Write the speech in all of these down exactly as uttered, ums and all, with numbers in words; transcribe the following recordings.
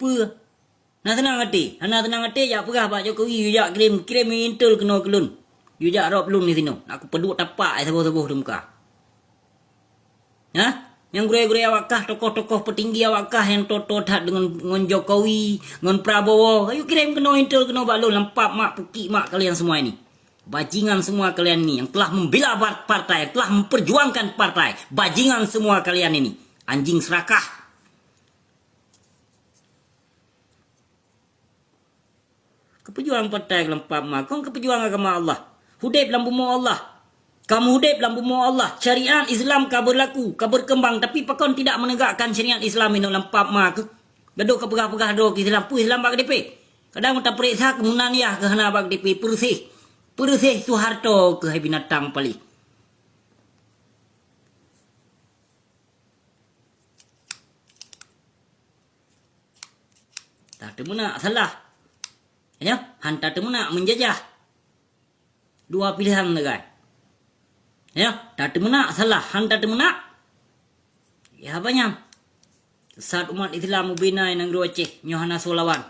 Peue? Na seunang até, hana seunang até jak peugah bak Jokowi, yue jak kirém, kirém intel keunoe keu lôn. Yue jak rôb lôn disinoe, nak kupeuduek tapak saboh-saboh di muka. Hah? Nyang gurée-gurée awak kah, tokoh-tokoh peutinggi awak kah nyang toe-toe that deungon, ngon Jokowi, ngon Prabowo, yue kirém keunoe intel keunoe bak lôn, lam pap mak pukik mak kalian semua ini. Bajingan semua kalian ini yang telah membela par-, partai, yang telah memperjuangkan partai. Bajingan semua kalian ini. Anjing serakah. Kapeujuang partai lam pap mak, kon kapeujuang agama Allah. Udeb lam bumoe Allah. Kamoe udeb lam bumoe Allah. Syariat Islam ka berlaku, ka berkembang, tapi pakon tidak menegakkan syariat Islam inoe lam pap mak? Gadoh kapeugah-peugah droe keu Islam, peue Islam bak K T P? Kadang tapeuriksa keumunan yah keu hana bak K T P, peureuseh. Peureuseh Soeharto keuh hai binatang paléh. Tateumeunak salah. Ya, han tateumeunak menjajah. Dua pilihan sagai. Ya, tateumeunak salah, han tateumeunak. Ya, apa nyan? Sesat umat Islam ubena i nanggroe Aceh nyoe hana soe lawan.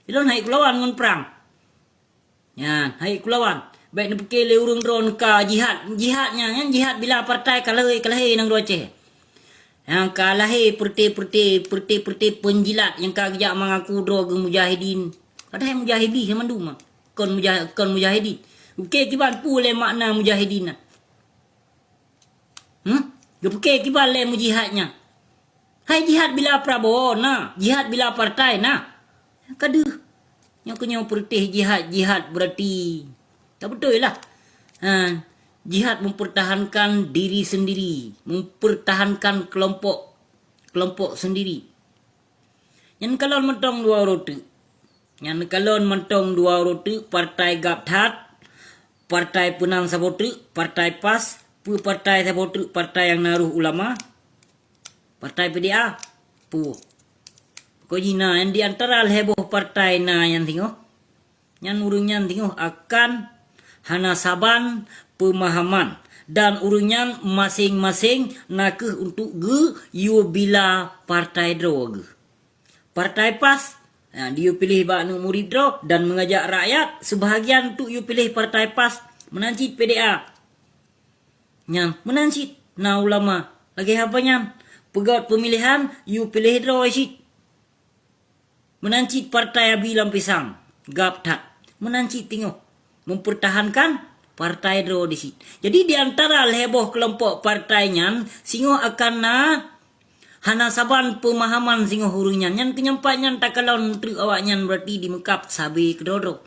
Ilôn hai kulawan ngon prang. Nyan, hai kulawan, bék neupiké lé ureuëng droeneuh ka jihad. Jihad nyan, nyan jihad bila partai ka lahé, ka lahé nanggroe Aceh. Nyang ka lahé peureuté-peureuté, peureuté-peureuté peunjilat nyang ka geujak mangaku droe geuh mujahidin. Padahai mujahidin mandum, kon mujah-, kon mujahidin. Oke, kiban peue lé makna mujahidin nyan? Hmm? Geupiké kiban lé mujihad nyan? Hai jihad bila Prabowo na, jihad bila partai na. Ka deuh. Nyoe keuh nyoe peureutéh jihad, jihad berarti. Tak beutôi lah. Ha, jihad mempertahankan diri sendiri, mempertahankan kelompok, kelompok sendiri. Nyan kalon mantong dua uroe teuk. Nyan kalon mantong dua uroe teuk partai gab that, partai peunang saboh teuk, partai pas, peue partai saboh teuk, partai nyang na roh ulama, partai P D A, peue. Pokok jih na, nyan di antara lhée boh partai na nyan singoh. Nyan ureuëng nyan singoh akan hana saban peumahaman, dan ureuëng nyan maséng-maséng nakeuh untuk geuyue bila partai droe geuh. Partai pas, ha, diyue piléh bak aneuëk murit droe dan mengajak rakyat, seubahagian untuk yue piléh partai pas, meunan cit P D A. Nyan, meunan cit na ulama. Lagée haba nyan, peugét peumilihan, yue piléh droe cit. Meunan cit partai Abi Lam Pisang, gab that. Meunan cit teungoh mempertahankan partai droe di sit. Jadi, di antara lhée boh keulompok partai nyan, singoh akan na hana saban peumahaman singoh ureuëng nyan. Nyan keunyampat nyan takalon treuk awak nyan berarti dimeukab sabe keudroe-droe.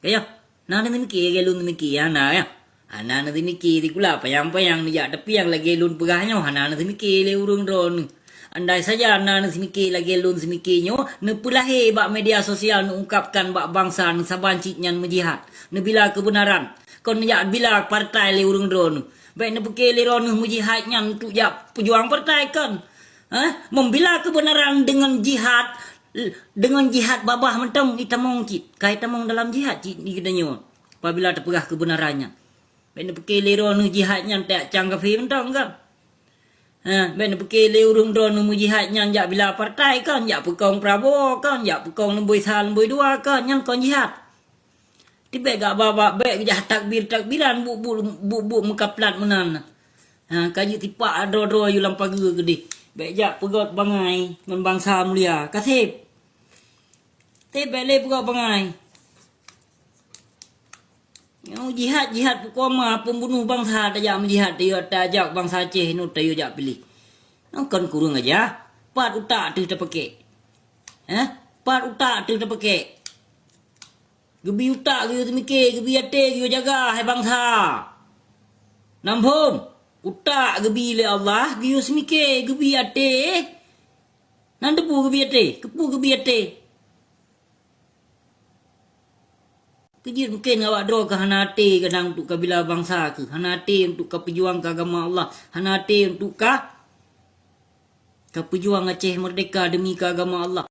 Kayah, na neumiké lagée lôn miké hana, ya. Hana neumiké sikula panyang-panyang neujak, tapi nyang lagée lôn peugah nyoe hana neumiké lé ureuëng droeneuh. Andai saja na neumiké lagée lôn seumiké nyoe, neupeulahé bak media sosial neuungkapkan bak bansa neusaban cit nyan meujihad, neubila keubeunaran, kon neujak bila partai lé ureuëng droeneuh. Bék neupiké lé droeneuh meujihad nyan untuk jak peujuang partai kon. Hah? Membila keubeunaran deungon jihad, deungon jihad babah mantong itamong cit, ka itamong dalam jihad cit di geutanyoe. Apabila teupeugah keubeunaran nyan, bék neupiké lé droeneuh jihad nyan tajak cang kafé mantong kan. Ha, bék neupiké lé ureuëng droeneuh meujihad nyan jak bila partai kan, jak peukong Prabowo kan, jak peukong leumboi sa leumboi dua kan, nyan kon jihad. Tibék gak babah bék geujak takbir-takbiran, buk-buk, buk-buk meukaplat meunan. Ha, ka jeuet tipak droe-droe yue lam pageue keudeh. Bék jak peugét bangai ngon bansa mulia. Ka seb. Tibék lé peugét bangai. Nyoe jihad, jihad peuko ma, pembunuh bansa tajak meujihad, tajak bansa Aceh nyoe tajak piléh. Nyoe kon kureueng aja. Pat utak teuh tapaké. Hah? Pat utak teuh tapaké. Geubi utak geuyue seumiké, geubi até geuyue jaga, hai bansa. Nam phon, utak geubi lé Allah geuyue seumiké, geubi até. Nan teupeue geubi até, keupeue geubi até. Keujeuet mungken awak droe ka hana até kadang untuk kabila bansa keuh, hana até untuk kapeujuang keu agama Allah, hana até untuk ka, kapeujuang Aceh merdeka demi keu agama Allah.